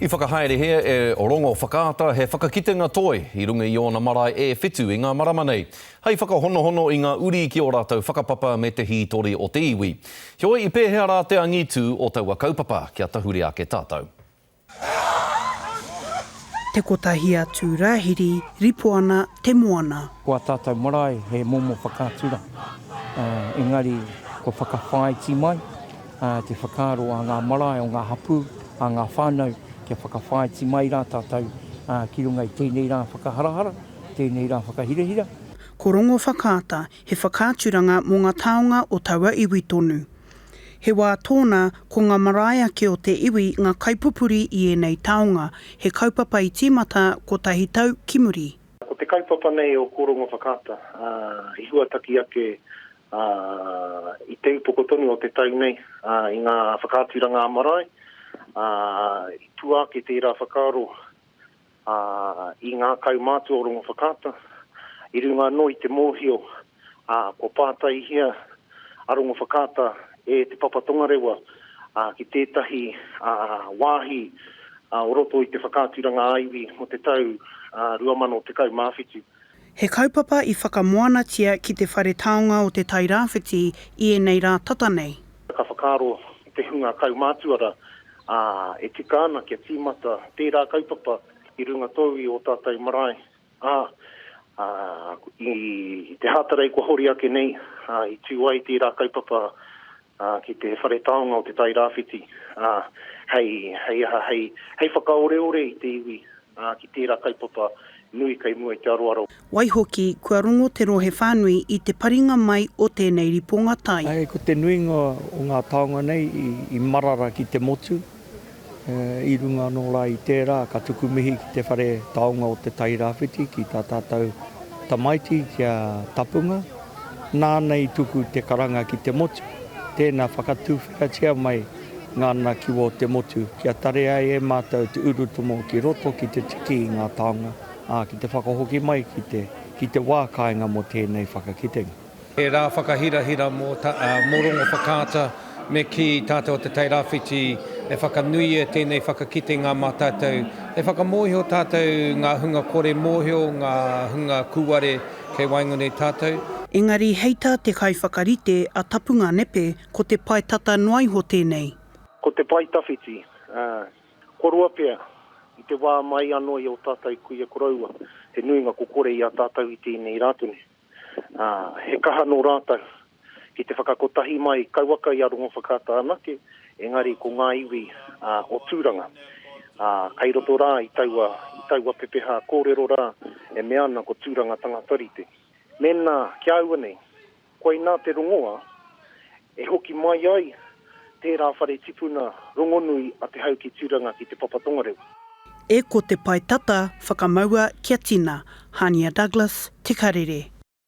I whakahaerehia e Rongowhakaata he whakakitenga toi i runga i ōna marae e whitu i ngā marama nei, hei whakahonohono i ngā uri ki ō rātou whakapapa me te hītori o te iwi. Heoi, i pēhea rā te angitū o taua kaupapa? Kia tahuri ake tātou. Te kotahi atu Rahiri, ripo ana te moana. Ko a tātou marae he momo whakaaturanga, engari kua whakawhāiti mai te whakaaro a ngā marae o ngā hapū, a ngā whānau kia whakawhāiti mai rā tātou ki runga i tēnei rā whakaharahara, tēnei rā whakahirahira. Ko Rongowhakaata he whakaaturanga mō ngā taonga o taua iwi tonu. He wā tōna, ko ngā marae ake o te iwi ngā kaipupuri i ēnei taonga, he kaupapa i tīmata kotahi tau ki muri. Ko te kaupapa nei o Ko Rongowhakaata i huataki ake Ā, i te upoko tonu o te tau nei, ā, i ngā whakaaturanga ā-marae, ā, i pua ake tērā whakaaro, ā, i ngā kaumātua o Rongowhakaata, i runga anō i te mōhio, ā, kua pātaihia a Rongowhakaata e Te Papa Tongarewa, ā, ki tētahi, ā, wāhi, ā, o roto i te whakaaturanga ā-iwi mō te tau, ā, 2017. He kaupapa i whakamoanatia ki te Whare Taonga o Te Tai Rāwhiti i ēnei rā tata nei. Ka whakaaro te hunga kaumātua rā, ā, e tika ana kia tīmata tērā kaupapa i runga tou i ō tātou marae, ā, ā, i te Hātarei kua hori ake nei, ā, i tū ai tērā kaupapa ā, ki te Whare Taonga o Te Tai Rāwhiti, ā, hei, hei aha, hei, hei whakaoreore i te iwi, ā, ki tērā kaupapa nui kei mua i te aroaro. Waihoki, kua rongo te rohe whānui i te paringa mai o tēnei riponga tai. Ā, ko te nuinga o ngā taonga nei i marara ki te motu, I runga anō rā i tērā, ka tuku mihi ki te whare taonga o Te Tai Rāwhiti, ki tā tātou tamaiti, ki a Tapunga, nāna i tuku te karanga ki te motu, tēnā whakatuwheratia mai ngā nakiwa o te motu, kia tare ai e mātou te urutomo ki roto ki te tiki i ngā taonga, ā, ki te whakahoki mai ki te, ki te wā kāinga mō tēnei whakakitenga. He rā whakahirahira mō Rongowhakaata, me kī tātou o Te Tairāwhiti e whakanuia tēnei whakakitenga mā tātou, e whakamōhio tātou ngā hunga kore mōhio, ngā hunga kūare kei waenganui tātou. Engari hei tā te kaiwhakarite a Tapunga Nepe ko te pae tata noa iho tēnei. Ko te pae tawhiti, ā, kua roa pea, i te wā mai anō i ō tātou kuia koroua, te nuinga ko kore i a tātou i tēnei rā tonu. Ā, he kaha nō rātou ki te whakakotahi mai kauaka i a Rongowhakaata anake, engari ko ngā iwi o Tūranga. Ā, kei roto rā i taua, i taua pepeha kōrero rā e mea ana ko Tūranga tangata rite. Mēnā, ki a aua nei, koinā te rongoā e hoki mai ai tērā whare tipuna rongonui a Te Hau ki Tūranga ki Te Papa Tongarewa. E ko te pae tata, whakamaua kia tina. Hania Douglas, Te Karere.